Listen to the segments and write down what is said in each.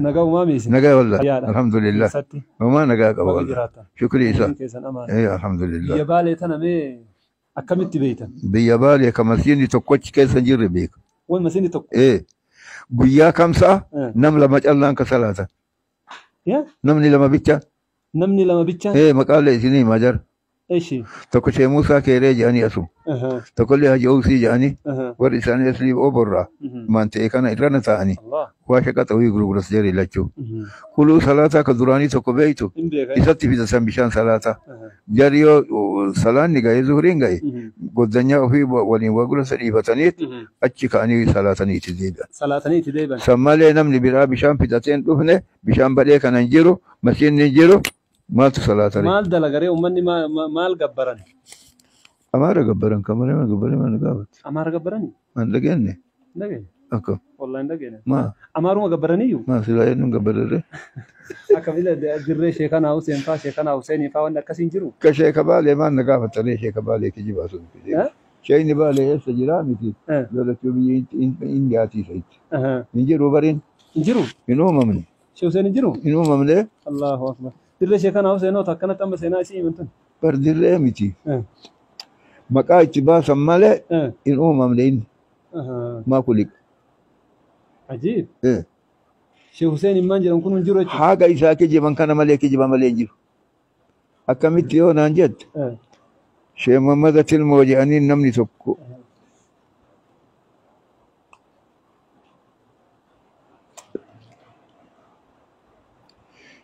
Nagaa uumaa miisi. Nagaa wallah. Fayyaadha. Alhamdulillah. Eessatti? Homaa nagaa qaba Baga wallah. jiraattan. Shukrii isaa. Umriin keessan amaana. Alhamdulillah. Biyya Baalee tana mee akkamitti beeytan? Biyya Baalee ka masiinni tokkochi keessa hin jirre beeka. Wan masiinni tokko. Guyyaa kamsaa Eh. nam lama callaan ka salaatan. Yaa? Namni lama bicha. Namni lama bicha. Maqaalee isinii himaa jara. Eshi. Tokko Shee Muusaa Keeree jedhanii asuma. Tokkollee Haji Ousii jedhanii warri isaanii aslii oborraa maan ta'e kana irrana ta'anii Allah. waa shaqaxa wayii gurguras jarri lachuu. Kuluu salaataa ka duraanii tokko beeytu Hin beeka. isatti fidatan bishaan salaataa. Jarri yoo salaanni ga'e zuhriin ga'e goddanyaa ofii waliin waa gurasa dhiifataniit achi ka'anii salaatanii itti deebi'an. Salaatanii itti deebi'an. San malee namni biraa bishaan fidatee hin dhufne, bishaan badhee kana hin jiru, masiinni hin jiru, maaltu salaatanii? Maal dalagaree uummanni maal gabbaran? Amaara gabbaran kan malee maal gabbaran maal gaafate? Amaara gabbaranii? Maal dhageenye? Hin dhageenye. Akka Wallahi hin dhageenye. maa Amaaruma gabbaraniyyuu? maa silaa eenyuun gabbararre? Akka bila dirree Sheekanaa Huseen faa Sheekanaa Huseenii faa wanni akkasii hin jiru. Ka sheeka Baalee maal na gaafataree sheeka Baalee kijibaa sun fidee. Eh? Sheekni Baalee eessa jiraa miti? Eh. Lolachuu biyya Indiyaatii isa. Hin jiru bariin. Hin jiru. Hin uumamne. Shee Huseen hin jiru? Hin uumamne. Allahu akbar. Dirree Sheekanaa Huseenoo akkanatti amma seenaa isii himan tun. Bar dirree miti. Eh. Maqaa itti baasan malee Eh. hin uumamne inni. Maa kuliqa. Ajiib. Eh. Shee Huseen himmaan jedhamu kun hin jiru jechuudha. Haga isaa kijiban kana malee kijiba malee hin jiru. Akkamitti yoo naan jette Eh. Shee Muhammad Tilmoo jedhanii namni tokko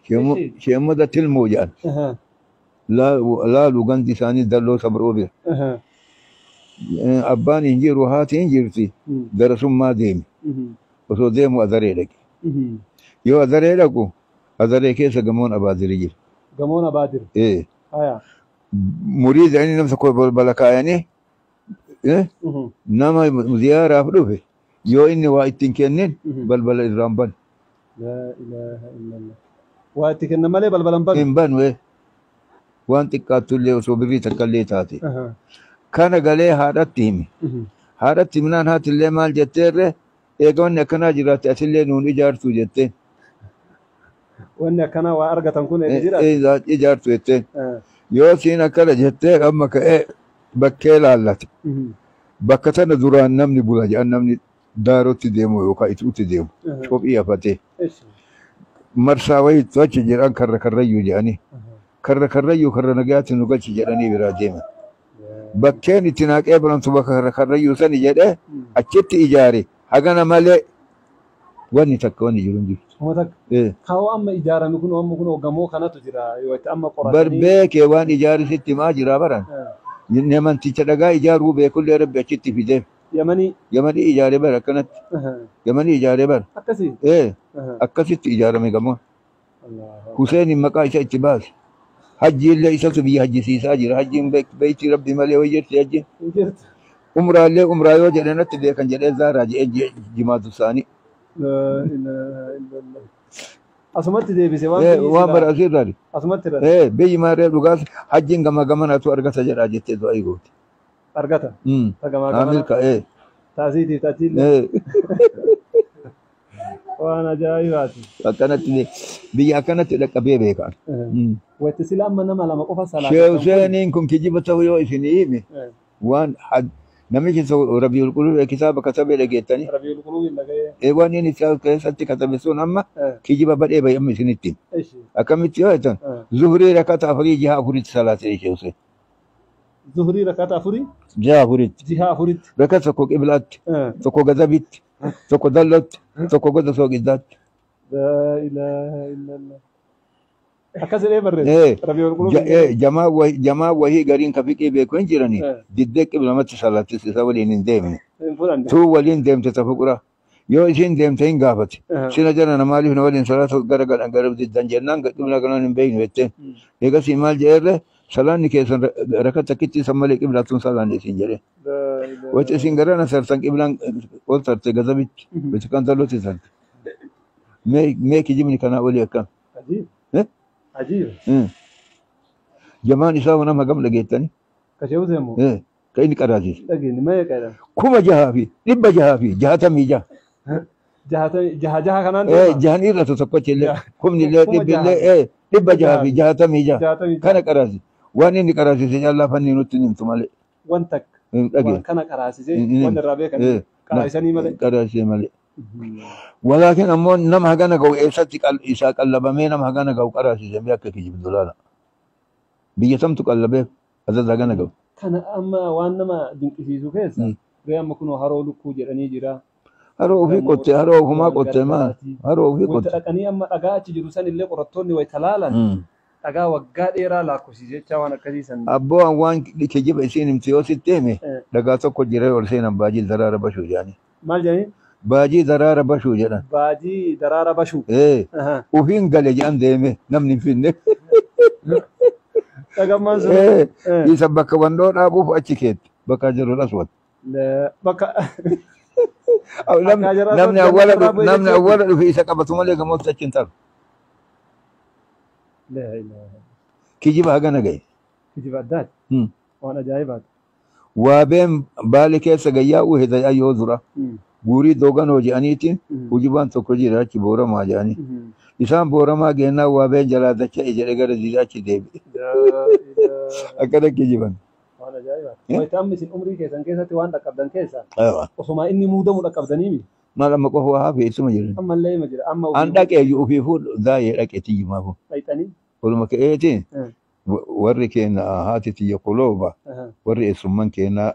Shee Muhammad Tilmoo jedhan laalu gandi isaanii dalloo sabroo bira. Abbaan hin jiru haati hin jirti darasummaa deeme osoo deemu adaree dhaqe. Yoo adaree dhaqu adaree keessa gamoon abaadirii jira. Gamoon Abaadir. Haya. Muriida inni nam tokko balbala kaayanii nama ziyaaraaf dhufe yoo inni waa ittiin kennin balbala irraan banu. Laa ilaaha illallah. Waa itti kennan malee balbala hin banu. Hin banu waan xiqqaattullee osoo birrii takka illee taate. Kana galee haadhatti himi. Haadhatti himnaan haatillee maal jetteerre eega wanni akkanaa jiraatte atillee nuun ijaartu jetteen. Wanni akkanaa waa argatan kun eega jiraate. Ijaartu jetteen. Yoo siin akkana jettee amma ka'ee bakkee laallate. Bakka tana duraan namni bula jedhan namni daarotti deemu yookaan ituutti deemu. Kophii hafatee. Marsaa wayiitu achi jedhan karra karrayyuu jedhanii. Karra karrayyuu karra nagaatti nu galchi jedhanii biraa deeman. Bakkeen itti naaqee baramtu bakka karra karrayyuu sani jedhee achitti ijaare hagana malee wanni takka wanni jiru hin jiru. Uma takka. Kaawwa amma ijaarame kun amma kun gamoo kanatu jira yoo itti amma qoratanii. Barbee kee waan ijaarisitti himaa jira baran. Namanticha dhagaa ijaaruu beekullee rabbi achitti fidee. Yamanii. Yamanii ijaare bara akkanatti. Yamanii ijaare bara. Akkasii. Akkasitti ijaarame gamoon. Huseenin maqaa isa itti baase. Hajji illee isatu biyya hajjisiisaa jira. Hajjiin beektii rabbi malee wayii jirti hajjiin. Hin jirtu. Umraallee umraa yoo jedhe natti beekan jedhee zaaraa jedhee jimaatu isaanii. Laa ilaaha illallah. Asumatti deebise waan biyyi Waan silaa- bara asirraani. Asumatti irra Biyyi maarree dhugaas hajjiin gama gamanatu argata jedhaa jettee du'aa goote. argata. Ta gamaa gamana. Ameerika. Taasiitiif tachiillee. Waan ajaa'ibaati. Akkanatti biyya akkanatti dhaqqabee beekan. Watti sila amma nama lama qofa Shee salaatan. Huseeniin kun kijiba ta'uu yoo isin hime waan namichi tokko Rabiul Quluub kitaaba katabee dhageettanii. Rabiul Quluub dhaga'ee. Waan inni isaa keessatti katabe sun amma kijiba badhee bahe amma isinitti hime. Eshi. Akkamitti yoo jettan zuhurii rakata afurii jiha afuritti salaatee Shee Huseen. Zuhurii rakata afurii Jiha afuritti. jiha afuritti. Rakata tokko qiblaatti, tokko gazabitti, tokko dallotti, tokko goda sooqiddaatti. Laa ilaaha illallah. Akkas jedhee barreesse. Rabiul Quluub. Jamaa wahii gariin ka fiqii beeku hin jirani. Diddee qiblamatti salaattis isa waliin hin deemne. Hin fudhanne. Tuu waliin deemte tafa qura. Yoo isiin deemte hin gaafate. Sina jala na maaliif na waliin salaata gara galan gara diddan jennaan qibla kanaan hin beeknu jetteen. Eegasii maal jedheerre salaanni keessan rakata takkitti isan malee qiblaattuun salaanni isin jedhee. Laa ilaaha. Waci isin garana sartan qiblaan ol tarte gazabitti. Waci kan dallotti sarte. Mee kijibni kanaa olii akkam. Ajiib. Eh? Ajiib. Jamaan isaa nama hagam dhageettani? Ka Shee Huseen moo? Ka inni qaraasiise. Dhageenye mee qeedha? 6666. Jaha jaha kanaan deema. Jahan irratu tokkochi illee kumni illee dhibbi illee 666 kana qaraasise. Waan inni qaraasise callaa fanni nutti himtu malee. Waan takka. Waan kana qaraasise waan irraa beekan qaraasisanii malee. Qaraasise malee. Walaakin ammoo nama hagana ga'u eessatti isaa qallabamee nama hagana ga'u qaraasise bee akka kijibdu laala. Biyya tamtu qallabeef azaza hagana ga'u. Kana amma waan nama dinqisiisu keessa ree amma kunoo haroo lukkuu jedhanii jira. Haroo ofii qotte haroo ofumaa qotte maa haroo ofii qotte. Dhaqanii amma dhagaa achi jiru san illee qorattoonni wayita laalan dhagaa waggaa dheeraa lakkoofsise jechaa waan akkasii san. Abboo waan kijiba isiin himte yoo sitti hime dhagaa tokko jira ol seenan baajii daraara bashuu jedhanii. Maal jedhanii? Baajii daraara bashuu jedhan. Baajii daraara bashuu. Ofiin gale jedhan deeme namni hin finne. Dhagammaan sun. Isa bakka wandoo dhaabuuf achi keetti bakka jiru dhaswat. Bakka. Namni awwaala dhufe isa qabatu malee gamootti achi hin taru. Kijiba hagana gahe. Kijiba addaati. Waan ajaa'ibaati. Waabeen baali keessa gayyaa'uu hidayyaa yoo dura. Guurii dooganoo jedhaniitiin hujibaan tokko jira achi booramaa jedhanii. Isaan booramaa geennaa waabeen jalaa dacha'e jedhe gara diidaa achi deebi'e. Akkana kijiban. Waan ajaa'ibaati. Wayita amma isin umrii keessan keessatti waan dhaqqabdan keessa osuma inni muudamu dhaqqabdaniimi. Maal amma qofa waa hafe isuma jiru. Ammallee ima jira. Amma An dhaqee ofii fuudhu daayee dhaqee tiyyumaafu. Dhaqxanii. Oluma ka'eetiin warri keenya haati tiyya kolooba warri eessumman keenya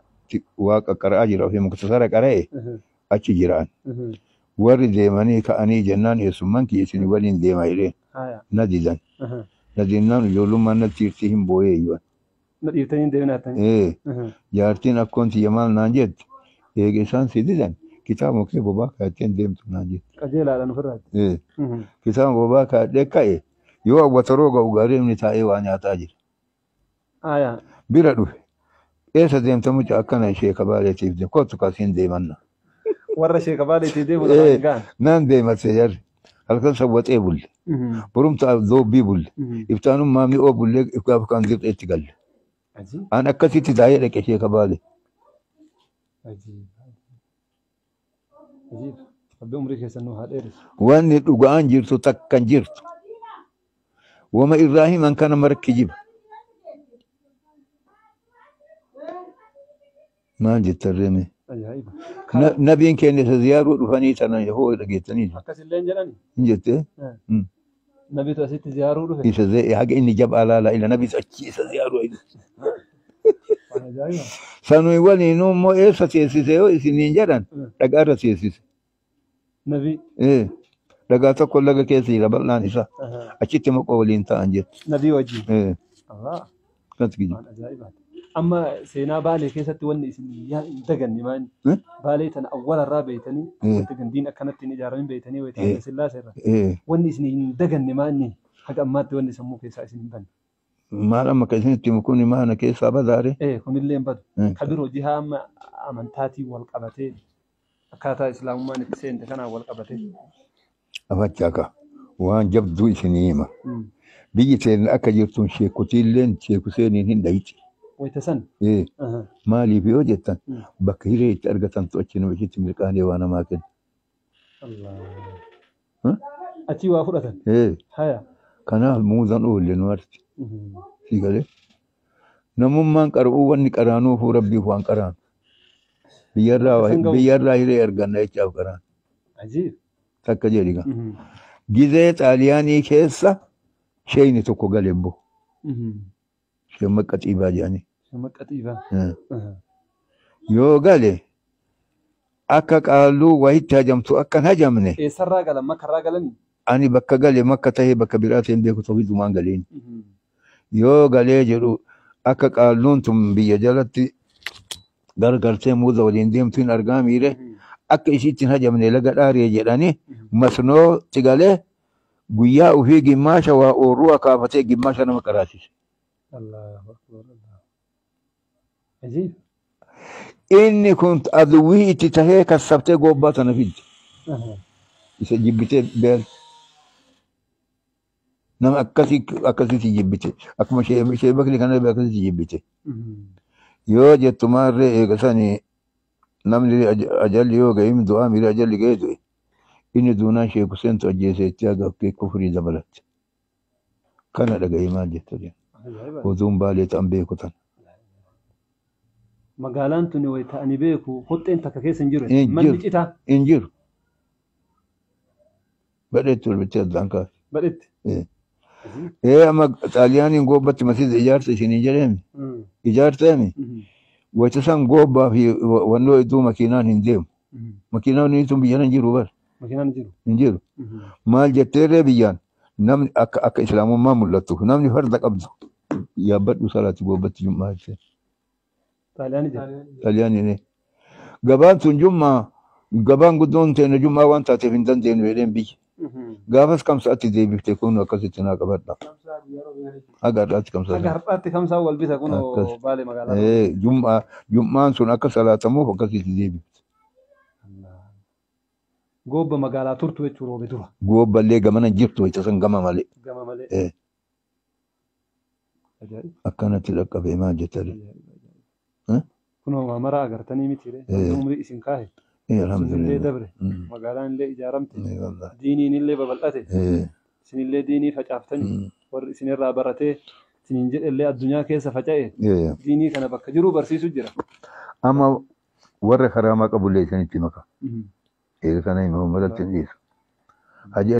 waaqa qara'aa jira ofii muktasara qara'e achi jiraan. Warri deemanii ka'anii jennaan eessumman kiyya isin waliin deema jedhee na didan. Na dinnaan ijoollummaan natti hirtii hin booyee iyyuu. Na dhiiftanii deemina hattanii. Jaartiin akkoon tiyya maal naan jette eega isaan si didan kitaaba kee bobaa kaa'attee deemtu naan jette. Qajeelaadhaan ofirraatti. Kitaaba bobaa kaa'adhee ka'e yoo awwataroo ga'u gaarii inni taa'ee waa nyaataa jira. Bira dhufe eessa deemta mucaa akkana sheeka baaleetiif deemu kottu kasiin deemanna. Warra sheeka baaleetiif deemu lamaan gahan. Naan deematte jarri halkan sawwaxee bulle borumta doobbii bulle iftaanummaa mi'oo bullee gaafa kan dirqeetti galle. An akkasitti taa'ee dhaqe sheeka baale. Wanni dhugaan jirtu takkan jirtu. Wama irraa himan kana mara kijiba. Maal jetta reeme? Nabiin keenya isa ziyaaruu dhufanii tana hoo dhageettanii. Akkasillee jedhani? Hin jettee? Nabiitu asitti ziyaaruu dhufe. Isa haga inni jabaa laala ila nabiitu achi isa ziyaaruu ayi. Sanuyi waliin immoo eessa teessise yoo isiniin jedhan dhagaarra teessise. Nabii. Dhagaa tokko laga keessa jira bal'aan isaa. Achitti maqoo waliin ta'an jettu. Nabii wajjin. Amma seenaa Baalee keessatti wanni isin hin daganne maali? Baalee tana awwalarraa beeytanii wanti gandiin akkanatti hin ijaaramin beeytanii wayita Haile Sillaasee irra. Wanni isin hin daganne maali? Haga ammaatti wanni sammuu keessaa isin hin banne. Maal amma kan isinitti himu kun maana keessaa badaare? Kunillee hin badu. Kabiroo jihaa amma amantaatiin wal qabatee akkaataa islaamummaan itti seente kanaan wal qabatee. Afachaaka waan jabduu isinii hima. Biyyi teenya akka jirtuun sheekotiilleen sheekuseeniin hin dhayiti. Wayita san? Maaliif yoo jettan bakka hiree itti argatantu achi nama ishitti mirqaanee waa namaa kenna. Achii waa fudhatan? Kanaaf muuzan oolle nu arti. Si galee? Namummaan qara'uu wanni qaraanuufuu rabbiif waan qaraanu. Biyyarraa hiree arganna jechaaf qaraanu. Takka jedhi gaa. Gizee Xaaliyaanii keessa sheeyni tokko gale immoo. Shemmaqa Xiibaa jedhanii. Shemmaqa Xiibaa. Yoo gale akka qaalluu wayitti hajamtu akka hin hajamne. Eessarraa galan makkarraa galanii? Ani bakka gale makka tahee bakka biraa ta'een beeku ta'uu galeen. Yoo galee jedhu akka qaalluun tun biyya jalatti gargartee muuza waliin deemtu hin argaa miire akka isiitti hin hajamne laga dhaaree jedhanii masnootti galee guyyaa ofii gimmaasha waa oorruu akaafatee gimmaasha nama qaraasise. Inni kun aduwwii itti tahee kassabtee gobbaa tana fidde. Isa jibbitee beela. Nama akkasitti jibbite. Akkuma ishee bakli kana akkasitti jibbite. Yoo jettu maarree eega sanii namni ajalli yoo ga'e du'aa miira ajalli ga'e du'e. Inni duunaan Sheek Huseentu ajjeeseetti haga kufrii dabalatte. Kana dhaga'ee maal jetta jedhe. Ajaa'iba. Oduun Baalee ta'an beeku tana. Magaalaan tuni wayita ani beeku hoxxeen takka keessa hin jiru. Hin Manni jiru. citaa Hin jiru. Badheetti ol bittee addaan kaase. badhetti. Ee amma Xaaliyaaniin goobbatti masiida ijaarsa isinii jedheemi. Ijaarteemi. Wayita san goobbaa fi wannoo hedduu makiinaan hin deemu. Makiinaan tun biyya hin jiru bara. Makiinaan hin jiru. Hin jiru. Maal jetteerree biyyaan namni akka akka islaamummaa mul'attu namni farda qabdu yaabbadhu salaati goobbatti jum'aa jettee. Xaaliyaanii jira. Xaaliyaaniin gabaan tun jum'aa gabaan guddoon teenya jum'aa waan taateef hin dandeenyu jedheen biyya. Gaafas kamsaatti deebifte kun akkasitti naa qabadha. Haga har'aatti Haga kamsaa. har'aatti kamsaan wal bita kun Akkas. Baalee magaalaa. Jum'aa jum'aan sun akka salaatamuuf akkasitti deebifte. Goobba magaalaa turtu jechuun roobe dura. Goobballee gamana jirtu wayita san gama malee. Gama malee. Ajaa'iba. Akkanatti dhaqqabee maal jettani. Kunoo maamaraa agartanii mitiire. Umrii isin kaahe. Isinillee Alhamdulillah. dabre. Magaalaan illee ijaaramte. Wallahi. Diiniin illee babal'ate. Isinillee diinii facaaftanii. Warri isinirraa baratee isiniin jedhellee addunyaa keessa faca'e. Diinii kana bakka jiru barsiisu jira. Amma warra karaamaa qabullee isinitti maka. Eega kana himamu maratti hin dhiisu. Haji